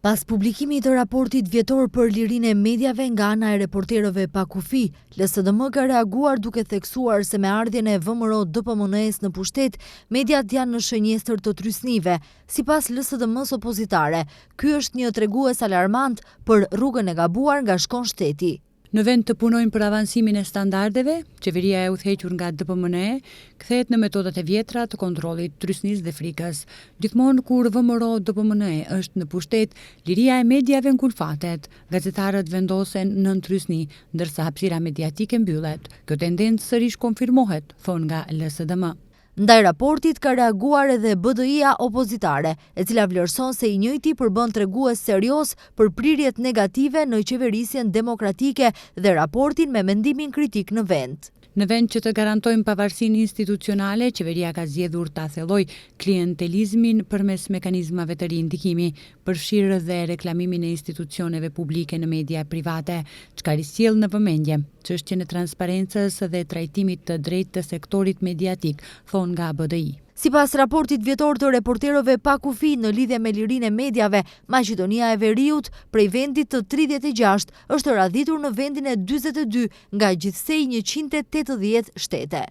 Pas publikimit të raportit vjetor për lirinë e mediave nga ana e Reporterëve pa Kufi, LSDM ka reaguar duke theksuar se me ardhjen e VMRO-DPMNE-së në pushtet, mediat janë në shënjestër të trysnive. Sipas LSDM-së opozitare, ky është një tregues alarmant për rrugën e gabuar nga shkon shteti. Në vend të punojnë për avansimin e standardeve, qeveria e udhëhequr nga DPMNE kthehet në metodat e vjetra të kontrollit, trysnisë dhe frikës. Gjithmonë kur VMRO-DPMNE është në pushtet, liria e mediave ngulfatet, gazetarët vendosen nën trysni, ndërsa hapësira mediatike mbyllet. Kjo tendencë sërish konfirmohet, thonë nga LSDM. Ndaj raportit ka reaguar edhe BDI-ja opozitare, e cila vlerëson se i njëjti përbën tregues serioz për prirjet negative në qeverisjen demokratike dhe raportin me mendimin kritik në vend. Në vend që të garantojmë pavarësinë institucionale, qeveria ka zgjedhur ta thellojë klientelizmin përmes mekanizmave të rinj ndikimi, përfshirë dhe reklamimin e institucioneve publike në media private, çka risjell në vëmendje çështjen e transparencës dhe trajtimit të drejtë të sektorit mediatik, thonë nga BDI. Sipas raportit vjetor të Reporterëve pa Kufi në lidhje me lirinë e mediave, Maqedonia e Veriut prej vendit të 36 është radhitur në vendin e 42 nga gjithsej 180 shtete.